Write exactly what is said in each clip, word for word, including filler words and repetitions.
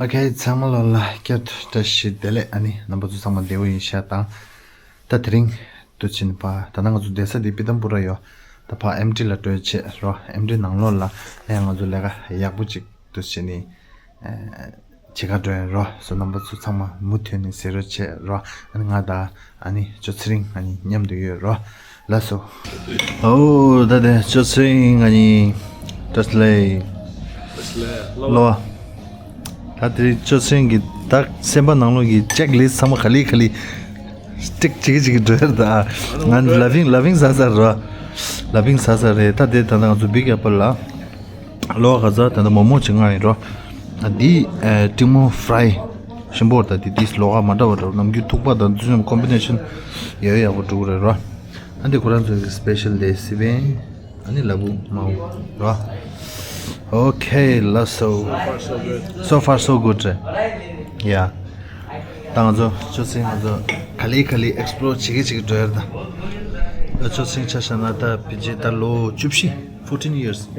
ཨོ་ཁེ། ཚང་མ་ལོ་ལ་བསྐྱར་དུ་བཀྲ་ཤིས་བདེ་ལེགས། ཨ་ནི་རྣམ་པ་ཚོ་ཚང་མ་བདེ་པོ་ཡིན་ཤག་དང་། ད་དེ་རིང་དུ་ཕྱིན་པ་ད་ནང་ང་ཚོ་བསྡད་ས་དེ་པི་ཏམ་པུ་ར་ཡོད། ད་ཕ་ཨེམ་ཊི་ལ་འགྲོ་ཡ་བྱེད་རོ། ཨེམ་ཊི་ནང་ལོགས་ལ་ཡང་ང་ཚོ་ལས་ཀ་ཡག་པོ་ཅིག་དུ་བྱེད་ནི་བྱེད་ག་འགྲོ་ཡ་རོ། སོ་རྣམ་པ་ཚོ་ཚང་མ་མུ་མཐུད་ནས་གཟིགས་རོགས་བྱེད་རོ། ཨ་ནི་ང་ད་ཨ་ནི་ཅོ་ཚེ་རིང་ཨ་ནི་མཉམ་དུ་ཡོད་རོ། ལགས་སོ། ཨོ་ད་དེ་ཅོ་ཚེ་རིང་ཨ་ནི་བཀྲ་ཤིས་བདེ་ལེགས། ལོ། ད་དེ་ཅོ་ཚེ་རིང་གི་ད་སེམས་པ་ནང་ལོགས་ཀྱི་ཅེག་ལིས་ཚང་མ་ག་ལེ་ག་ལེ་ཏིག་ཅིག་ཅིག་འགྲོ་ཡ་ད། ང་ལ་བིང་ལ་བིང་ཟ་ཟ་རོ། ལ་བིང་ཟ་ཟ་རེད། ད་དེ་ད་ང་ཚོ་བིག་ཨེ་པལ་ལ། ལོ་ག་ཟ་ད་ད་མོ་མོ་ཅིག་ང་ཡིན་རོ། ཨ་འདི་ཨེ་ཀྲིང་མོ་ཧྥ་རའི་ཞིམ་པོ་རེད། ད་འདི་འདི་ལོ་ག་མ་འདྲ་བ་འདྲ་བོ། ནམ་རྒྱུན་ཐུག་པ་དང་འདི་ཚོ་ཀོམ་བི་ནེ་ཤན་ཡག་ཡག་པོ་འགྲོ་གི་རེད་རོ། ཨ་འདི་ཁོ་རང་ཚོའི་སི་པེ་ཤལ་དེ་སི་པན་ཨ་ནི་ལ་ཕུག་མའོ་རོ། ཨོ་ཁེ། ལགས་སོ། So far so good རེད། ཡ། ད་ང་ཚོ་ཅོ་ཚེ་རིང་ང་ཚོ་ག་ལེ་ག་ལེ་ཨེག་སི་པི་ལོར་བྱེད་ཀྱི་བྱེད་ཀྱི་འགྲོ་ཡ་རེད་ད། ཅོ་ཚེ་རིང་ཆ་བཞག་ན་ད་ཕལ་ཆེར་ད་ལོ་བཅུ་བཞི། fourteen years།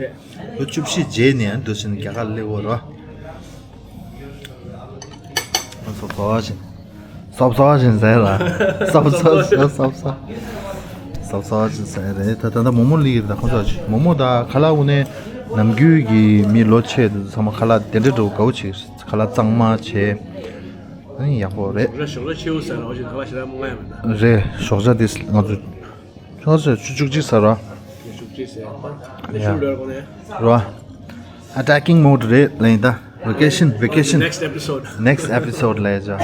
ལོ་བཅུ་བཞི་རྗེས་ནས་འདུག་ཕྱིན་རྒྱ་གར་སླེབས་ཡོད་རོ། སོབ་སོབ་བཞིན། སོབ་སོབ་བཞིན་ཟེར་ལ། སོབ་སོབ་སོབ་སོབ་སོབ། སོབ་སོབ་བཞིན་ཟེར་རེད། ད་ད་ད་མོ་མོ་ལི་ཡིར་ད་ཁོ་ཚོ་ཅི་མོ་མོ་ད་ཁ་ལག་འོ་ནས་ནམ་རྒྱུན་གྱི་མི་ལོ་ཆེ་དུ་ཚང་མ་ཁ་ལག་དེ་འདྲ་འགྲོ་དགའ་བོ་ཅིག་ཁ་ལག་གཙང་མ་བྱས། ཨ་ནི་ཡག་པོ་རེད། ཞོགས་ཇ་ཆེའུ་ཟེར་ལ་འོ་ཞིག་ཁ་ལག་ཞེ་དྲག་མང་ཡ་མེད་ད། རེད། ཞོགས་ཇ་དེ་ང་ཚོ་ཆུ་བཅུ་གཅིག་ཟ་ར། ཆུ་བཅུ་གཅིག་ཟ་ད། ཡ། ཤུ་ལོས་གོ་ནས། རོ། Attacking mode རེད་ལེན་ད། Vacation vacation next episode next episode ལས་ཇ།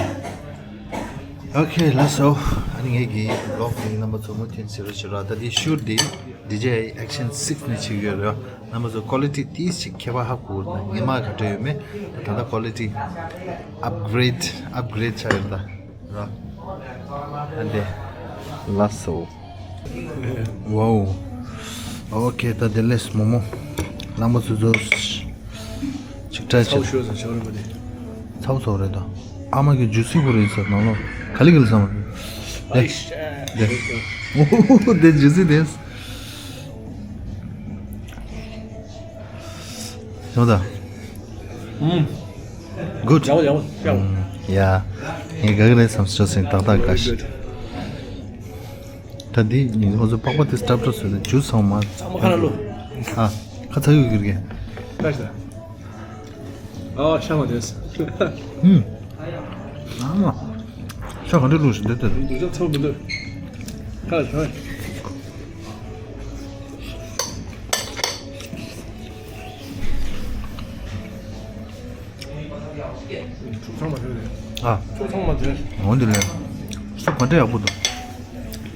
Okay ལགས་སོ། ཨ་ནི་ངེད་ཀྱི་ཝི་ལོག་འདི་རྣམ་པ་ཚོ་མུ་མཐུད་བྱེད་རོགས་བྱེད་རོགས། ད་འདི་ཤུཊ་འདི་ཌི་ཇེ་ཨའི་ཨེག་ཤན་སིགས་ནས་བྱེད་ཀྱི་ཡོད་རེད། རྣམ་པ་ཚོ་ཀོ་ལི་ཊི་ཏིས་ཅིག་ཁྱད་པར་ཧ་གོ་རེད། ད་ཉི་མ་ག་འདྲ་ཡོད་མེད་ད་ད་ལྟ་ཀོ་ལི་ཊི་ཨབ་གྷི་རེཌ་ཨབ་གྷི་རེཌ་ཆགས་ཡོད་ད་ར། ཨ་འདི་ལགས་སོ། Wow. Okay ད་དེ་ལས་མོ་མོ་རྣམ་པ་ཚོ་ཚོ་ཅིག་ཏྲའི་བྱེད། ཚའོ་ཤོ་ཟེར་ཆོག་རེད་པ་དེ། ཚའོ་ཚའོ་རེད་ད། ཨ་མ་གི་ཇུ་སི་བོ་རེད་ཟེར་ནང་ལོགས་ག་ལི་ག་ལི་བསམ་རེད། དེ་དེ་ཇུ་སི་དེ། ཞོ་ད། ཨུམ། Good. ཡག་པོ་ཡག་པོ་ཡག་པོ། ཡ། ངས་དགའ་གི་རེད་བསམ་སོང་ཟིན་ཏག་ཏག་དགའ་ཤི། ད་འདི་ཉིན་ཁོ་ཚོ་པགས་པ་དེ་སྐྲབ་སྐྲབ་བཟོས་ནས་ཇུས་ཚང་མ། ཚང་མ་ཁ་ལ་བླུགས། ཨ། ཁ་ཚ་ཡུག་གིར་གེ། ལྟ་ཤི་ད། ཨ་ཤ་མ་དེས། ཧུམ། ཨ་མ། ཤ་ག་འདྲ་བླུགས་ཤིག་འདི་ལྟར། འདུག་ཤ་ཚང་མི་འདུག་ཁ་ལ་ཤ། ཚང་མ་དེ་རེད། ཨ། ཚང་མ་དེ་རེད། འོ་འདི་ལས། སུ་ག་འདྲ་ཡག་པོ་འདུག་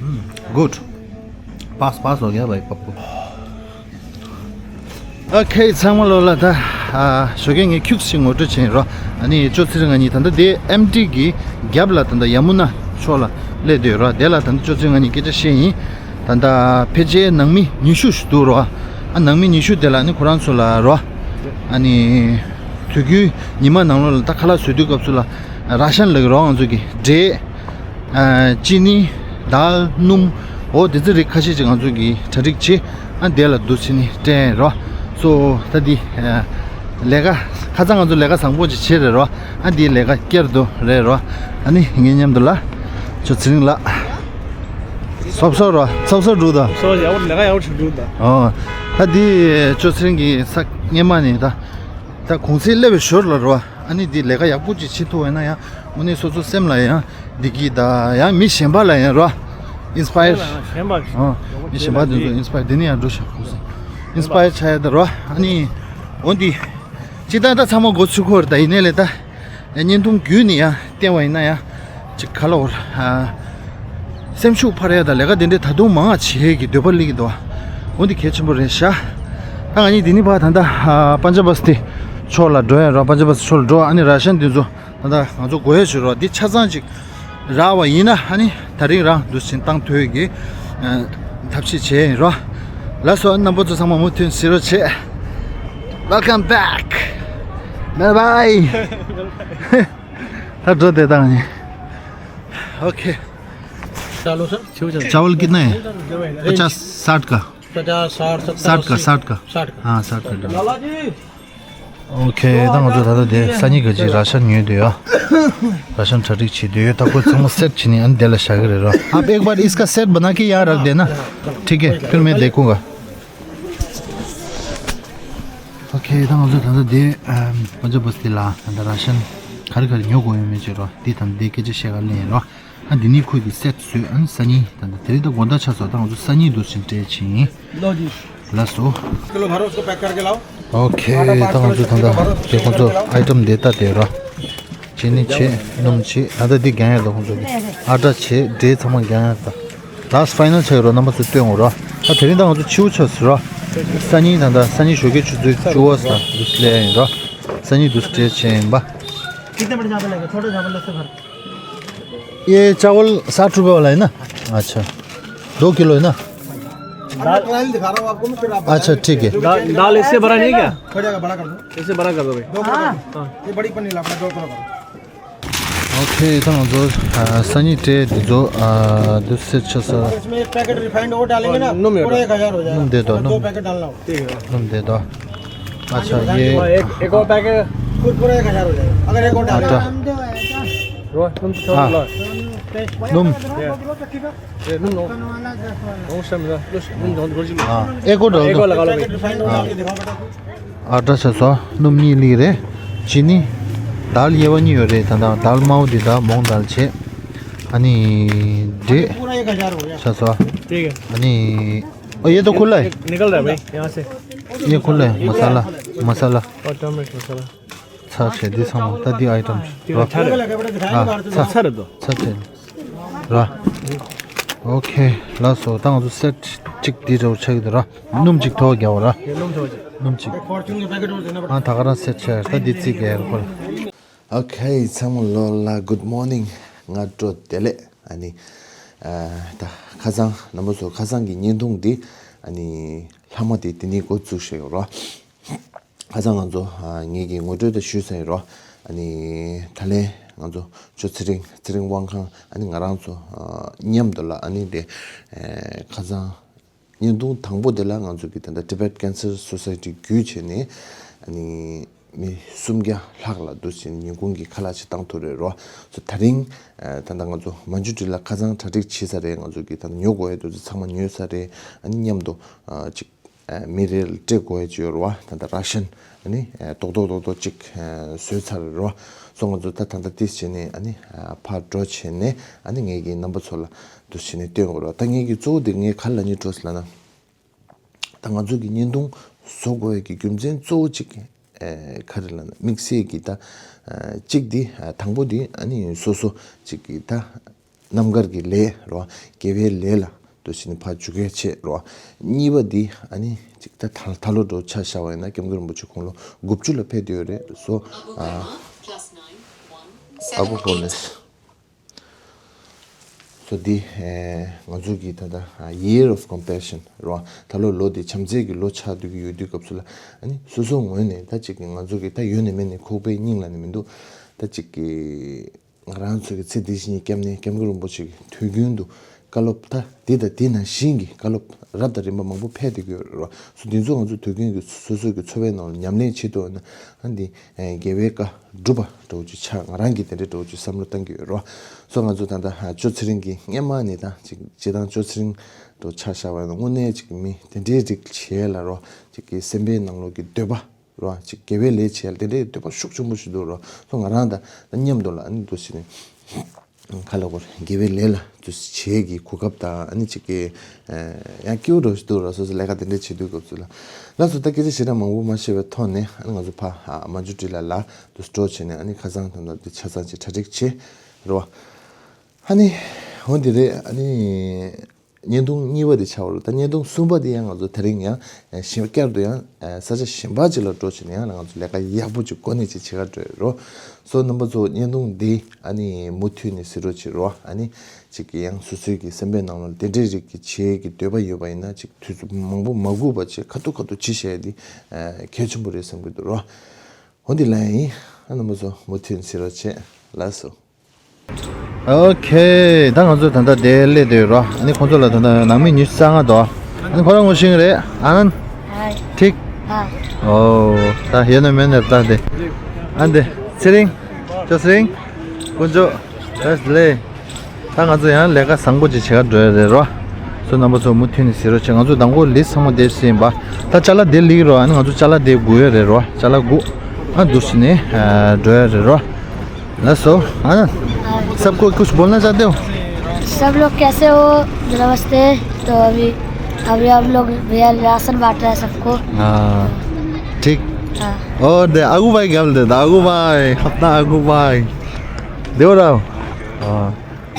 ཧུམ། Good. Pass pass ཟོ་རྒྱ་བའི་པ་པོ། ཨོ་ཁེ་ཚང་མ་ལོ་ལ་ད། ཨ། ཞོགས་ཀས་ངས་ཁྱུག་ཅིག་ངོ་སྤྲོད་བྱས་ཡིན་རོ། ཨ་ནི་ཅོ་ཚེ་རིང་ང་གཉིས་ད་ལྟ་དེ་ཨེམ་ཊི་གི་རྒྱབ་ལ་ད་ལྟ་ཡ་མུ་ན་ཕྱོགས་ལ་སླེབས་བསྡད་ཡོད་རོ། དེ་ལ་ད་ལྟ་ཅོ་ཚེ་རིང་ང་གཉིས་སྐད་ཆ་བཤད་ཡིན། ད་ལྟ་ཕལ་ཆེར་ནང་མི་ཉི་ཤུ་ཞིག་འདུག་རོ། ཨ་ནང་མི་ཉི་ཤུ་དེ་ལ་ཨ་ནི་ཁོ་རང་ཚོ་ལ་རོ། ཨ་ནི་དུས་རྒྱུན་ཉི་མ་ནང་ལོགས་ལ་ད་ཁ་ལག་བཟོ་དུས་སྐབས་སུ་ལ་ར་ཤན་ལབ་ཀྱི་རོ། ང་ཚོ་གི་འབྲས། ཨ། ཅི་ནི། དཱལ། སྣུམ། འོ་དེ་ཚོ་རིགས་ཁ་ཤས་ཅིག་ང་ཚོ་གིས་གྲ་སྒྲིག་བྱེད། ཨ་དེ་ལ་འདུག་ཕྱིན་ནས་སྤྲད་རོ། སོ་ད་འདི། ཨ། ལས་ཀ་ཁ་སང་ང་ཚོ་ལས་ཀ་བཟང་པོ་ཅིག་བྱས་རེད་རོ། ཨ་འདི་ལས་ཀ་བསྐྱར་དུ་རེད་རོ། ཨ་ནི་ངའི་མཉམ་དུ་ལ་ཅོ་ཚེ་རིང་ལགས། སོབ་སོབ་རོ། སོབ་སོབ་འགྲོ་ད། སོ་ཡག་པོ་ལས་ཀ་ཡག་པོ་ཞིག་འགྲོ་ད། ཨོ། ད་འདི་ཅོ་ཚེ་རིང་གི་ས་སྔས་མ་ནས་ད། ད་གུང་སེང་སླེབས་པའི་ཞོར་ལ་རོ། ཨ་ནི་འདི་ལས་ཀ་ཡག་པོ་ཅིག་བྱེད་ཐུབ་པ་ཡིན་ན་ཡང་དངོས་གནས་སོ་སོ་སེམས་ལ་ཡང་བདེ་སྐྱིད་དང་ཡང་མི་གཞན་པ་ལ་ཡང་རོ། ཨིན་སི་པ་ཡར། གཞན་པ་ཨ། མི་གཞན་པ་དེ་ཚོ་ཨིན་སི་པ་ཡར་དེ་ནི་ཡང་འགྲོ་ཤག་གུང་སེང་ཨིན་སི་པ་ཡར་ཆགས་ཡ་ད་རོ། ཨ་ནི་འོ་འདི་སྤྱིར་བཏང་ད་ཚང་མ་འགོ་ཚུགས་ཁོ་རེད། ད་ཡིན་ནའི་ལས་ད་བརྙན་ཐུང་བརྒྱུད་ནས་ཡང་བསྟན་པ་ཡིན་ན་ཡང་ཅིག་ག་ལ་བར། ཨ། སེམས་ཤུགས་འཕར་ཡ་དང་ལས་ཀ་དེ་འདྲའི་ད་དུང་མང་བ་བྱེད་ཀྱི་འདོད་པ་སླེབས་ཀྱི་འདུག་འོ་འདི་གལ་ཆེན་པོ་རེད་ཤག་ད་ང་གཉིས་འདི་ནས་ཕར་ད་ལྟ་ཨ་པན་ཇ་བ་སི་ཏི་ཕྱོགས་ལ་འགྲོ་ཡ་རོ། པན་ཇ་བ་སི་ཏི་ཕྱོགས་ལ་འགྲོ། ཨ་ནི་ར་ཤན་དེ་ཚོ་ད་ལྟ་ང་ཚོ་དགོས་ཡ་ཞིག་རོ། འདི་ཆ་ཚང་ཅིག་རག་པ་ཡིན་ན་ཨ་ནི་ད་རིང་རང་འདུག་སེ་བཏང་ཐུབ་ཀྱི་ཨ་ཐབས་ཤེས་བྱས་ཡིན་རོ། ལགས་སོ། རྣམ་པ་ཚོ་ཚང་མ་མུ་མཐུད་གཟིགས་རོགས་བྱེད། Welcome back. Bye bye. ད་འགྲོ་བསྡད་ད་ང་གཉིས། Okay. चावल सर? चावल कितना है? पचास, साठ का। पचास, साठ, सत्तर, साठ का, अस्सी। साठ का। साठ का। हाँ, साठ का डालो। लाला जी। ओके, ད་ང་ཚོ་ད་ལྟ་དེ་སང་ཉིན་ག་ཅིག་ར་ཤན་ཉོས་དུས་ཡོད། ར་ཤན་གྲ་སྒྲིག་བྱེད་དུས་ཡོད། ད་ཁོ་ཚང་མ་སེཊ་བྱས་ནས་ཨ་ནི་དེ་ལ་བཞག་གི་རེད་རོ། आप एक बार इसका सेट बना के यहाँ रख देना। ठीक है, फिर मैं देखूंगा। ओके, ད་ང་ཚོ་ད་ལྟ་དེ་ཨམ་པན་ཇབ་བ་སི་ཏི་ལ་ད་ལྟ་ར་ཤན་ག་རེ་ག་རེ་ཉོ་དགོས་ཡོད་མེད་ཅེས་རོ། དེ་ད་ལྟ་དེ་སྐད་ཆ་བཤད་ག་ལེན་ཡིན་རོ། ཨ་འདི་ནི་ཁོས་ཀྱི་སེཊ་བཟོས། ཨ་ནི་སང་ཉིན་ད་ལྟ་དེ་རིང་ད་དགོང་དག་ཆགས་སོང་། ད་ང་ཚོ་སང་ཉིན་འདུག་སེ་སྤྲད་ཕྱིན། ལགས་སོ། किलो भरो, उसको पैक करके लाओ। ओके, ད་ང་ཚོ་ད་ལྟ་དེ་ཁོང་ཚོ་ཨའི་ཊམ་དེ་ལྟ་དེ་རོ། ཅི་ནི་བྱེད། སྣུམ་བྱེད། ད་ལྟ་འདི་རྒྱག་ཡག་ད་ཁོང་ཚོ་གི་ཨ་ཊ་བྱེད། འབྲས་ཚང་མ་རྒྱག་ཡག་ད། ལཱསི་ཕའི་ནལ་ཆགས་ཡོད་རོ། རྣམ་པ་ཚོ་སྟོན་འོང་རོ། ད་དེ་རིང་ད་ང་ཚོ་ཕྱི་པོ་ཆགས་སོང་རོ། སང་ཉིན་ད་ལྟ་སང་ཉིན་ཞོགས་ཀའི་ཆུ་ཚོད་བཅུ་པ་ས་འདུག་སེ་སླེབས་ཡིན་རོ། སང་ཉིན་འདུག་སེ་སྤྲད་ཕྱིན་ཡིན་པ། कितने बड़े चावल लेंगे? छोटे चावल दस से भर। ये चावल साठ रुपए वाला है ना? अच्छा, दो किलो है ना? मैं ट्रायल दिखा रहा हूँ आपको, मैं फिर आप अच्छा, ठीक है। दाल, दाल इससे बड़ा नहीं क्या? हो जाएगा, बड़ा कर दो। इससे बड़ा कर दो भाई। दो किलो कर दो। हाँ। ये बड़ी पन्नी ला, अपना दो किलो कर दो। ओके, ད་ང་ཚོ་ཨ་སང་ཉིན་སྤྲད་དེ་ཚོ་ཨ་འདུག་སེ་ཆགས་སོང་། इसमें एक पैकेट रिफाइंड और डालेंगे ना, पूरा एक हजार हो जाएगा। སྣུམ་དེ་དོ། दो पैकेट डालना हो। སྣུམ་དེ་དོ། अच्छा, ये एक, एक और पैकेट। कुरकुरे एक हजार हो जाएगा, अगर एक और डाल आटा। लो, तुम तो हाँ। लो। तुम। ये, ये तुम लो। कौन सा मिला? लो, तुम दोनों को लो। हाँ, एक और डाल एक दो। और लगा लो भाई। हाँ। आटा छ सौ, སྣུམ་གཉིས་ལི་རེད། ཅི་ནི། दाल ये वाला नहीं हो रहे, दाल माव दी दाल, मूंग दाल छः। अनि डे पूरा एक हजार हो गया। छ सौ। ठीक है। अनि ओ, ये तो खुला है। निकल रहा है भाई यहाँ से। ये खुला है, मसाला, मसाला। और टर्मरिक मसाला। ཚར་བྱས་འདི་ཚང་མ་ད་འདི་ཨའི་ཊམ་ཚོ། ཚར་རེད། ཨ་ཚར། ཚར་རེད་དོ། ཚར་བྱས་ར། ཨོ་ཁེ། ལགས་སོ། ད་ང་ཚོ་སེཊ་གཅིག་འདི་འདྲ་བོ་ཆགས་ཀྱི་འདུག་ར། སྣུམ་གཅིག་ཐོག་རྒྱག་པ་ར། སྣུམ་གཅིག་ཨ་ད་ག་རང་སེཊ་ཆགས། ད་འདི་རྩིས་རྒྱག་ཡག་ཁོ་ལ། ཨོ་ཁེ། ཚང་མ་ལོ་ལ་གུཌ་མོར་ནིང་། སྔ་དྲོ་བདེ་ལེགས། ཨ་ནི་ཨ་ད་ཁ་སང་རྣམ་པ་ཚོ་ཁ་སང་གི་བརྙན་ཐུང་འདི་ཨ་ནི་ལྷག་མ་དེ་དེ་ནས་འགོ་བཙུགས་བཞག་ཡོད་ར། ཁ་སང་ང་ཚོ་ཨ་ངེད་ཀྱིས་ངོ་སྤྲོད་དེ་ཞུས་ཚར་ཡོད་རོ། ཨ་ནི་ད་ལན་ང་ཚོ་ཇོ་ཚེ་རིང་། ཚེ་རིང་དབང་ཁང་། ཨ་ནི་ང་རང་ཚོ་ཨ་མཉམ་དུ་ལ་ཨ་ནི་དེ་ཨེ་ཁ་སང་བརྙན་ཐུང་དང་པོ་དེ་ལ་ང་ཚོ་གི་ད་ལྟ་Tibet Cancer Society བརྒྱུད་བྱས་ནས་ཨ་ནི་མི་སུམ་བརྒྱ་ལྷག་ལ་འདུག་སེ་ཉིན་གུང་གི་ཁ་ལག་ཅིག་བཏང་ཐུབ་རེད་རོ། སོ་ད་རིང་ཨ་ད་ལྟ་ང་ཚོ་མན་ཇུ་ཊི་ལ་ཁ་སང་གྲ་སྒྲིག་བྱས་ཚར་རེད། ང་ཚོ་གི་ད་ལྟ་ཉོ་དགོས་ཡ་དེ་ཚོ་ཚང་མ་ཉོས་ཚར་རེད། ཨ་ནི་མཉམ་དུ་ཨ་ཅིག་ཨ་མི་རེ་ལ་སྤྲད་དགོས་ཡ་ཅིག་ཡོད་རེད་བ། ད་ལྟ་ར་ཤན་ཨ་ནི་ཨ་རྡོག་རྡོག་རྡོག་རྡོག་ཅིག་ཨ་བཟོས་ཚར་རེད་བ། སོ་ང་ཚོ་ད་ད་ལྟ་ཏིས་བྱས་ནས་ཨ་ནི་ཨ་ཕར་འགྲོ་བྱས་ནས་ཨ་ནི་ངེད་ཀྱིས་རྣམ་པ་ཚོ་ལ་འདུག་བྱས་ནས་སྟོན་དགོས་རེད་བ། ད་ངེད་ཀྱིས་གཙོ་བོ་དེ་ངས་ག་རེ་ལབ་སྙིང་བྲོ་ཟེར་ལབ་ན། ད་ང་ཚོ་གི་བརྙན་ཐུང་བཟོ་དགོས་ཡ་གི་རྒྱུ་མཚན་གཙོ་བོ་ཅིག་ཨ་ག་རེ་ལབ་ན་དམིགས་བསལ་གྱི་ད་ཨ་གཅིག་འདི་ཨ་དང་པོ་འདི་ཨ་ནི་སོ་སོ་ཅིག་གི་ད་རྣམ་དཀར་གྱི་ལས་རོ། དགེ་བའི་ལས་ལ་འདུག་བྱས་ནས་ཕར་འཇུག་ཡ་ཆེད་རོ། གཉིས་པ་འདི་ཨ་ནི་ཅིག་ད་ད་ད་ལོ་འགྲོ་ཆ་བཞག་པ་ཡིན་ན་སྐྱབས་མགོན་རིན་པོ་ཆེ་དགུང་ལོ་དགུ་བཅུ་ལ་ཕེབས་བསྡད་ཡོད་རེད། སོ་ཨ་ཨ་བུ་ཕོ་ལེས། སོ་འདི་ཨེ་ང་ཚོ་གི་ད་ལྟ་year of compassion རོ། ད་ལོ་ལོ་འདི་བྱམས་བརྩེ་གི་ལོ་ཆགས་བསྡད་ཀྱི་ཡོད་དུས་སྐབས་སུ་ལ་ཨ་ནི་སོ་སོ་ངོས་ནས་ད་ཅིག་གི་ང་ཚོ་གི་ད་ཡོད་ནས་མེད་ནས་ཁུག་པའི་སྙིང་ལ་ནི་མི་འདུག་ད་ཅིག་གི་ང་རང་ཚོ་གི་ཚེ་འདི་ཕྱི་གཉིས་སྐྱབས་གནས་སྐྱབས་མགོན་རིན་པོ་ཆེ་གི་དུས་རྒྱུན་དུ་བཀའ་སློབ་ད་འདི་དང་འདི་ནང་བཞིན་གྱི་བཀའ་སློབ་རབ་དང་རིམ་པ་མང་པོ་ཕེབས་བསྡད་ཀྱི་ཡོད་རེད་བ། སོ་འདི་ཚོ་ང་ཚོ་དུས་རྒྱུན་གྱི་སོ་སོ་གི་འཚོ་བའི་ནང་ལ་ཉམས་ལེན་བྱེད་ཐུབ་ན་ཨ་འདི་ཨེ་དགེ་བའི་བཀའ་སྒྲུབ་པ་འདྲ་བོ་ཅིག་ཆགས། ང་རང་གི་དེ་འདྲའི་འདྲ་བོ་ཅིག་བསམ་བློ་བཏང་གི་ཡོད་རེད་བ། སོ་ང་ཚོ་ད་ལྟ་ཨ་ཇོ་ཚེ་རིང་གི་སྔས་མ་ནས་ད་ཅིག་སྤྱིར་བཏང་ཇོ་ཚེ་རིང་དུ་ཆ་བཞག་པ་ཡིན་ན་དངོས་གནས་ཅིག་མི་དེ་འདྲའི་རིགས་བྱས་ལ་རོ། ཅིག་གི་སེམས་པའི་ནང་ལོགས་ཀྱི་འདོད་པ་རོ། ཅིག་དགེ་བའི་ལས་བྱས་ལ་དེ་འདྲའི་འདོད་པ་ཤུགས་ཆེན་པོ་ཞིག་འདུག་རོ། སོ་ང་རང་ད་མཉམ་དུ་ལ་ཨ་ནི་འདུག་ཟེར་ནས་ཁ་ལ་སྐོར་དགེ་བའི་ལས་ལ་འདུག་བྱེད་ཀྱི་གོ་སྐབས་དང་ཨ་ནི་ཅིག་གི་ཡང་སྐྱིད་པོ་འདྲ་ཞིག་འདུག་རོ། སོ་སོ་ལས་ཀ་དེ་འདྲ་བྱེད་དུས་སྐབས་སུ་ལ་ལགས་སོ། ད་སྐད་ཆ་ཞེ་དྲག་མང་པོ་མ་བཤད་པའི་ཐོག་ནས་ཨ་ནི་ང་ཚོ་ཕ་མ་ཇུ་ཊི་ལ་ལ་འདུག་སྤྲོ་བྱས་ནས་ཨ་ནི་ཁ་སང་ད་ལྟ་འདི་ཆ་ཚང་ཅིག་གྲ་སྒྲིག་བྱེད་རོ། ཨ་ནི་འོ་འདི་རེད། ཨ་ནི་བརྙན་ཐུང་གཉིས་པ་དེ་ཆགས་པ་རེད། ད་བརྙན་ཐུང་གསུམ་པ་དེ་ཡང་ང་ཚོ་དེ་རིང་ཡང་ཨ་གཞན་བསྐྱར་དུ་ཡང་ཨ་ས་ཆ་གཞན་པ་ཅིག་ལ་འགྲོ་བྱས་ནས་ཡང་ང་ཚོ་ལས་ཀ་ཡག་པོ་ཅིག་གོ་གནས་ཅིག་བྱེད་ག་འགྲོ་ཡོད་རོ། སོ་རྣམ་པ་ཚོ་བརྙན་ཐུང་འདི་ཨ་ནི་མུ་མཐུད་ནས་གཟིགས་རོགས་བྱེད་རོ། ཨ་ནི་ཅིག་གི་ཡང་སོ་སོའི་གི་སེམས་པའི་ནང་ལ་དེ་འདྲའི་རིགས་ཀྱི་བྱེད་ཀྱི་འདོད་པ་ཡོད་པ་ཡིན་ན་ཅིག་དུས་ཚོད་མང་པོ་མ་སྒུག་པ་ཅིག་ཁ་ཐུག་ཁ་ཐུག་ཅིག་བཤད་ཡ་འདི་ཨ་གལ་ཆེན་པོ་རེད་བསམ་གྱི་འདུག་རོ། འོ་འདི་ལ་ཡིན། ཨ་རྣམ་པ་ཚོ་མུ་མཐུད་ནས་གཟིགས་རོགས་བྱེད། ལགས་སོ། ཨོ་ཁེ། ད་ང་ཚོ་ད་ལྟ་དེ་སླེབས་བསྡད་ཡོད་རོ། ཨ་ནི་ཁོང་ཚོ་ལ་ད་ལྟ་ནང་མི་ཉི་ཤུ་རྩ་ལྔ་འདུག་ཨ་ནི་ཁོ་རང་ངོ་ཤེས་ཀྱི་རེད། ཨ་ནན། ཧའི། ཐིག་ཨོ། ད་ཡོད་ན་མེད་ན་ད་དེ། ཨ་འདི། ཚེ་རིང་། ཅོ་ཚེ་རིང་། དཀོན་མཆོག་བཀྲ་ཤིས་བདེ་ལེགས། ད་ང་ཚོ་ཡང་ལས་ཀ་བཟང་པོ་ཅིག་བྱེད་ག་འགྲོ་ཡ་རེད་རོ། ཚོ་རྣམ་པ་ཚོ་མུ་མཐུད་ནས་གཟིགས་རོགས་བྱེད། ང་ཚོ་དང་པོ་ལིས་ཚང་མ་དེ་ཟིན་པ། ད་ཅ་ལག་དེ་ལིག་རོ། ཨ་ནི་ང་ཚོ་ཅ་ལག་དེ་སྒུག་ཡོད་རེད་རོ། ཅ་ལག་སྒུག་ཨ་འདུག་ཟིན་ནས་འགྲོ་ཡ་རེད་རོ། ལགས་སོ། ཨ། सबको कुछ बोलना चाहते हो? सब लोग कैसे हो? नमस्ते। तो अभी अभी हम लोग भैया राशन बांट रहे हैं सबको। हाँ। ठीक। हाँ। और दे आगू भाई क्या बोलते हैं? आगू भाई, अपना आगू भाई। देवराव। हाँ।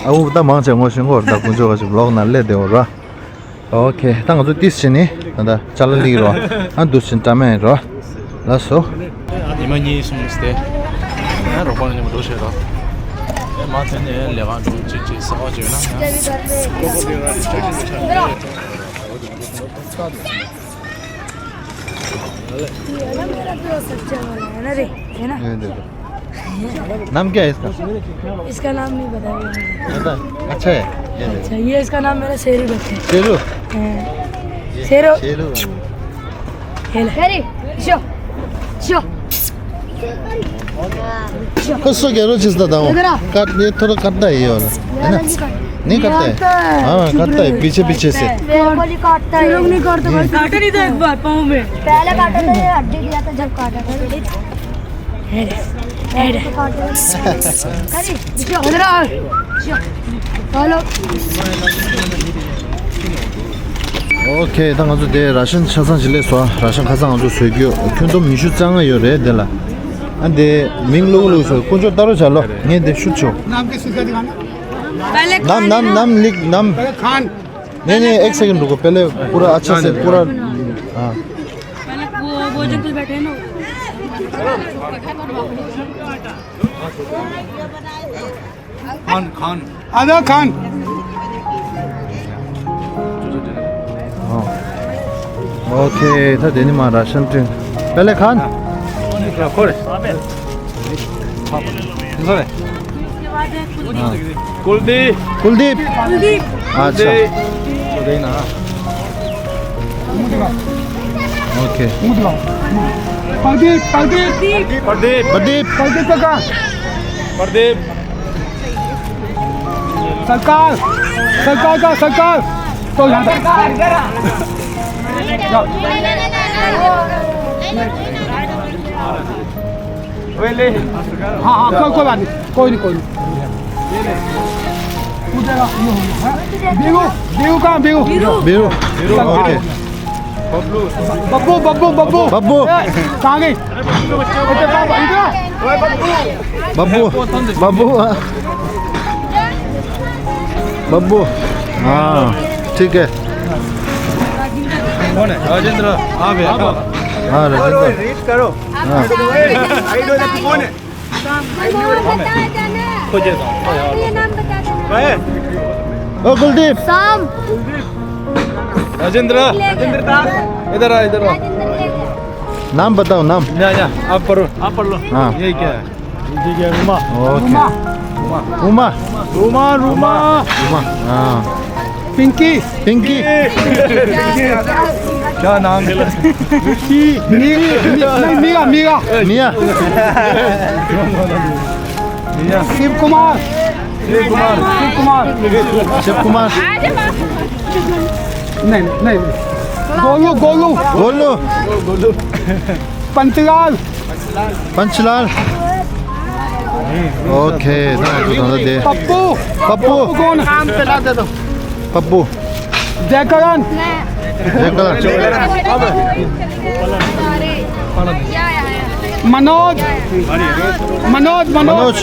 आगू बता मांग छे। ངོ་ཤེས་ཀྱི་ཡོད་རེད། ད་དཀོན་མཆོག་ག་ཅིག་ལོག་ན་ལས་བདེ་བོ་ར། ཨོ་ཁེ། ད་ང་ཚོ་ཏིས་བྱས་ནས་ད་ལྟ་ཅ་ལག་ལིག་རོ། ཨ་འདུག་ཟིན་ཀྲ་མེན་རོ། ལགས་སོ། ཉི་མ་གཉིས་གསུམ་སྟེ། ང་རོགས་པ་ཉི་མ་འགྲོ་བྱེད་རོ། ཨེ་མ་དེ་ནས་ལས་ཀ་འགྲོ་གཅིག་གཅིག་གསར་པ་བྱོས་ན་ཡང་། ये वाला मेरा दोस्त सच्चा वाला है ना रे, है ना? ये देखो। नाम क्या है इसका? इसका नाम नहीं पता है। पता है? अच्छा है। ये देखो। अच्छा, ये इसका नाम मेरा शेरू रखा है। शेरू? हाँ। ये शेरू। शेरू। ये ले। अरे, शो, शो। कसो कह रहे हो जिसका दाम? इधर आ। काट, ये थोड़ा काटता है ये वाला, है ना? नहीं काटता है। हाँ, काटता है, पीछे पीछे से। मेरे को नहीं काटता है। लोग नहीं काटते भाई। काटा नहीं था एक बार पाँव में। पहले काटा था, ये हड्डी दिया था जब काटा था। Head, head. अरे, इधर आ। हेलो। ཨོ་ཁེ། ད་ང་ཚོ་དེ་ར་ཤན་ཆ་ཚང་ཞིག་ལས་སོ། ར་ཤན་ཁ་སང་ང་ཚོ་བཟོས་རྒྱུ་ཁྱོན་བསྡོམས་ཉི་ཤུ་རྩ་ལྔ་ཡོད་རེད་དེ་ལ། ཨ་འདི་མིང་ཀླུ་ཀླུ་སོ། དཀོན་མཆོག་ལྟ་རོགས་བྱ་ལོ། ངས་འདི་ཤུ་ཆོག नाम कैसे उसका दिखाना? पहले नाम खान नाम है। नाम लिख नाम। पहले खान। नहीं नहीं, एक सेकंड रुको, पहले पूरा अच्छा से पूरा। हाँ। पहले वो वो जो अंकल बैठे हैं ना। खान खान। आदा खान। हाँ। ओके, ད་དེ་ནི་མ་ར་ཤན་ཏིང་། पहले खान। खोल। कुलदीप। कुलदीप। अच्छा। कुलदीप। ओके। प्रदीप, प्रदीप। प्रदीप। प्रदीप। प्रदीप का। प्रदीप। सरकार, सरकार का, सरकार। तो यहाँ तक। हाँ, हाँ, कोई, कोई बात नहीं, कोई नहीं, कोई नहीं। पूजा का ये हो गया, हाँ? बीरू, बीरू कहाँ, बीरू? बीरू। बीरू, ओके। बब्बू, बब्बू, बब्बू। बब्बू। ए, कहाँ गई? बब्बू, बब्बू, हाँ, ठीक है। कौन है? राजेंद्र। हाँ भैया। हाँ, राजेंद्र। रीड करो। हाँ। कौन है? खोजे। ओ कुलदीप। राजेंद्र। इधर आ, इधर आ। नाम बताओ, नाम। या, या, आप पढ़ो। आप पढ़ लो। हाँ। ये क्या है? ये क्या है? उमा। ओके। उमा। उमा। उमा, उमा। उमा। हाँ। पिंकी। पिंकी। क्या नाम है? मिक्की। मी-, मी-, नहीं, मीरा, मीरा। मिया। मिया। शिव कुमार। शिव कुमार। शिव कुमार। शिव कुमार। नहीं, नहीं। गोलू, गोलू। गोलू। पंचलाल। पंचलाल। ओके, ད་ང་ཚོ་ད་ལྟ་དེ། पप्पू। पप्पू। पप्पू कौन? नाम पता दे दो। पप्पू। जयकरण। जयकरण। मनोज। मनोज, मनोज। मनोज।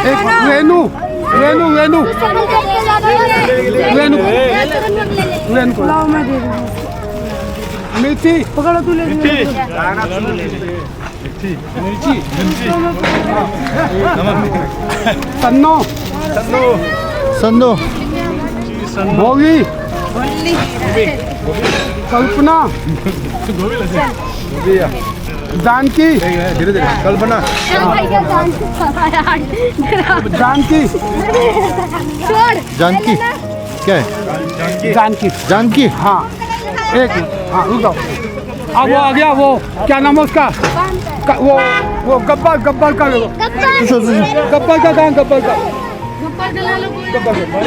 एक रेनू, रेनू, रेनू। रेनू। रेनू। मिर्ची। पकड़ो तू ले। मिर्ची। मिर्ची। मिर्ची। सन्नो। सन्नो। सन्नो। भोगी। कल्पना। जानकी। धीरे धीरे। कल्पना। जानकी। जानकी। क्या है? जानकी। जानकी। जानकी। एक मिनट, हाँ, रुक जाओ। अब वो आ गया, वो क्या नाम है उसका? का, वो, वो गब्बर, गब्बर का ले लो। गब्बर का कहाँ, गब्बर का? गब्बर का,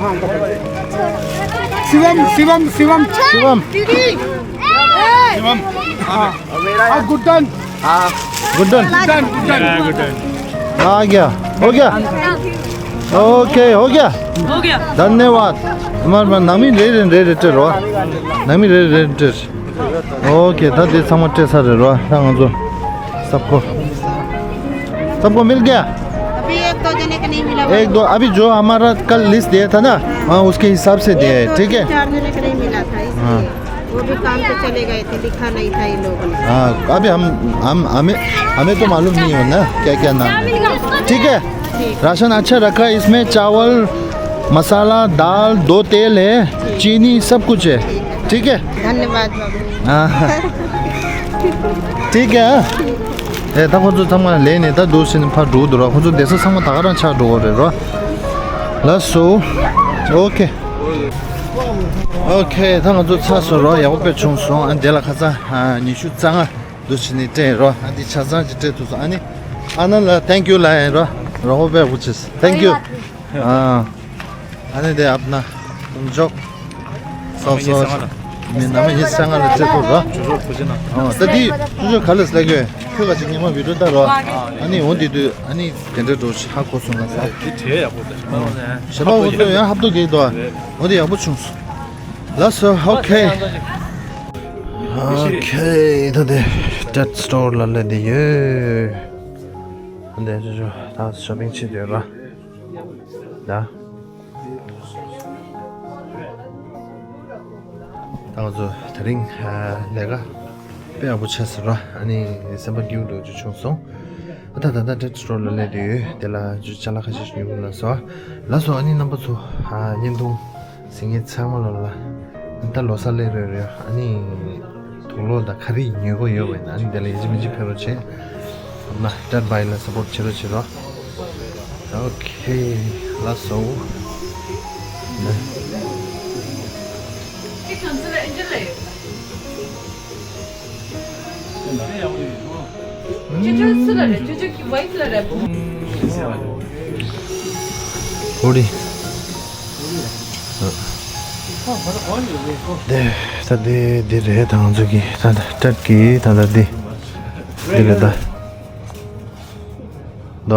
हाँ, गब्बर का। शिवम, शिवम, शिवम। शिवम। शिवम। हाँ। और गुड्डन। हाँ। गुड्डन। गुड्डन, गुड्डन। आ गया। हो गया। ओके, हो गया। हो गया। धन्यवाद। हमारे पास नमी रे रे रे रे रो। नमी रे रे रे। ओके, था दे समझ सा रे रो। सबको, सबको मिल गया। अभी एक दो जने का नहीं मिला। एक दो, अभी जो हमारा कल लिस्ट दिया था ना, हाँ, उसके हिसाब से दिया है, ठीक है? चार जने का नहीं मिला था, इसलिए। हाँ। वो भी काम पे चले गए थे, लिखा नहीं था इन लोगों ने। हाँ, अभी हम, हम, हमें, हमें तो मालूम नहीं हो ना क्या क्या नाम है। ठीक है, राशन अच्छा रखा है, इसमें चावल, मसाला, दाल, दो तेल है, चीनी, सब कुछ है। ठीक है। धन्यवाद बाबू। हाँ। ठीक है। ཨེ་ད་ཁོ་ཚོ་ཚང་མ་ལེན་ནས་ད་འདུག་ཟེར་ནས་ཕར་འགྲོ་གི་འདུག་ར། ཁོ་ཚོ་བསྡད་ས་ཚང་མ་ད་ག་རང་ཆགས་འགྲོ་གི་རེད་ར། ལགས་སོ། ཨོ་ཁེ། ཨོ་ཁེ། ད་ང་ཚོ་ཚར་སོང་ར། ཡག་པོ་དཔེ་བྱུང་སོང་། ཨ་འདི་ལ་ཁ་སང་ཨ་ཉི་ཤུ་རྩ་ལྔ་འདུག་ཟེར་ནས་སྤྲད་ར། ཨ་འདི་ཆ་ཚང་ཅིག་སྤྲད་ཐུབ་སོང་། ཨ་ནི་ཨ་ན་ལ་thank you ལབ་ཡིན་ར། རོགས་པ་དཔེ་ཡག་པོ་བྱས། Thank you. ཨ། ཨ་ནི་དེ་ཨབ་ན་ཏུང་ཇོག་སོག་སོག་མི་ནམ་ཡིན་ས་ང་ལ་བརྩི་ཐུབ་ར། ཨ་ད་དེ་ཏུང་ཇོག་ག་ལ་སླེབས་ཡོད། ཁྱོད་ག་ཅིག་ཉི་མ་བི་ཌིའོ་ལྟ་རོགས། ཨ་ནི་འོ་དེ་དུས་ཨ་ནི་དེ་འདྲ་འགྲོ་ཞིག་ཧ་གོ་སོང་ང་ས། དེ་གྲས་ཡག་པོ་འདུག་གཞན་པ་འོ་ཚོ་ཡང་ཧབ་ཏོ་གེ་འདུག་འོ་དེ་ཡག་པོ་བྱུང་སོང་། ལགས་སོ། ཨོ་ཁེ། ཨོ་ཁེ། ད་དེ་ཏེད་སི་ཊོར་ལ་སླེབས་བསྡད་ཡོད། འདི་ཅོ་ཅོ་ད་ཤོ་པིང་བྱེད་འདོད་ར། ད། ད་ང་ཚོ་དེ་རིང་ལས་ཀ་དཔེ་ཡག་པོ་བྱས་ཟེར་ར། ཨ་ནི་སེམས་པ་སྐྱིད་པོ་འདྲ་ཅིག་བྱུང་སོང་། ཨ་ད་ད་ད་ཏེད་སི་ཊོར་ལ་སླེབས་བསྡད་ཡོད། དེ་ལ་ཅོ་ཅ་ལག་ཁ་ཤས་ཤིག་ཉོ་དགོས་ལ་སོ། ལགས་སོ། ཨ་ནི་རྣམ་པ་ཚོ་ཨ་བརྙན་ཐུང་གཟིགས་མཁན་ཚང་མ་ལོ་ལ་ད་ལོ་གསར་སླེབས་རེད་རེད། ཨ་ནི་དུག་ལོག་དང་ཁ་རིག་ཉོ་དགོས་ཡོད་པ་ཡིན་ན་ཨ་ནི་དེ་ལ་ཡིད་ཆེས་མི་བྱེད་ཕེབས་རོགས་བྱེད། ཨ་ན་ཏེད་བྷའི་ལ་སཔོར་ཊི་བྱེད་རོགས་བྱེད་རོགས། ཨོ་ཁེ། ལགས་སོ། ཨོ་རི། དེ་ད་དེ་དེ་རེད། ད་ང་ཚོ་གི་ད་ད་ཏེད་ཀྱི་ད་ད་དེ་དེ་རེད་ད། ད་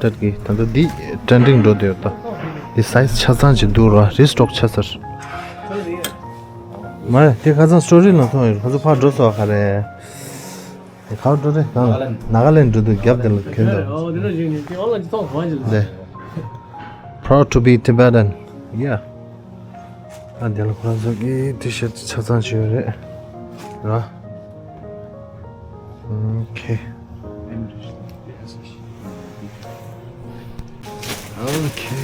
ཏེད་ཀྱི་ད་ད་དེ་ཏྲན་ཌིང་འགྲོ་དེ་ཡོད་ད། དེ་སའི་ཛི་ཆ་ཚང་ཅིག་འདུག་ར། རི་སི་ཊོག་ཆ་ཚར། མ་དེ་ཁ་སང་སི་ཊོ་རི་ལ་མཐོང་ཡོད། ཁོ་ཚོ་ཕར་འགྲོ་སོང་ག་རེད། ཁ་བ་འགྲོ་རེད་གང་ལ་ནཱ་ག་ལེན་འགྲོ་དུས་རྒྱབ་དེ་ལ་གྱོན་འདུག་འདི་Proud to be Tibetan. Yeah. ཨ་དེ་ལ་ཁོ་རང་ཚོ་གི་ཊི་ཤར་ཊི་ཆ་ཚང་ཅིག་ཡོད་རེད་ར། ཨོ་ཁེ། ཨོ་ཁེ།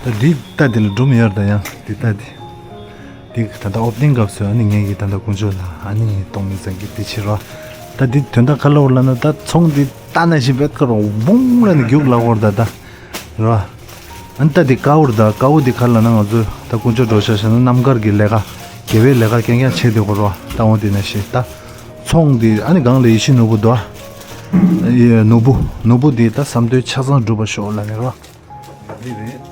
ད་འདི་ལྟ་དེ་ལ་སྒྲུང་ཡོད་ད། ཡང་འདི་ལྟ་དེ། འདི་ད་ལྟ་ཨོ་པ་ནིང་སྐབས་སུ་ཨ་ནི་ངེད་ཀྱིས་ད་ལྟ་དཀོན་མཆོག་ལ་ཨ་ནི་གཏོང་མི་ཚང་གི་འདི་བྱེད་རོགས། ད་འདི་དོན་དག་ག་ལ་འོར་ལ་ན་ད་ཚོང་འདི་ལྟ་ན་བཞིན་པའི་ཀ་རོ་བུང་ལ་ནི་རྒྱུག་ལ་འོར་ད་ད་རོ། ཨ་ནི་ད་འདི་ཀ་འོར་ད་ཀ་འོ་འདི་ག་ལ་ན་ང་ཚོ་ད་དཀོན་མཆོག་འགྲོ་ཤ་ཤ་ན་རྣམ་དཀར་གྱི་ལས་ཀ་དགེ་བའི་ལས་ཀ་རྐྱང་རྐྱང་བྱེད་དེ་གོ་རོ། ད་འོ་འདི་ན་ཤི་ད། ཚོང་འདི་ཨ་ནི་སྒང་ལ་ཡེ་ཤེས་ནོར་བུ་དོ། ཡེ་ནོར་བུ་ནོར་བུ་འདི་ད་བསམ་དོན་ཆ་ཚང་འགྲུབ་པ་ཤོག་ལབ་ནས་རོ། འདི་རེད།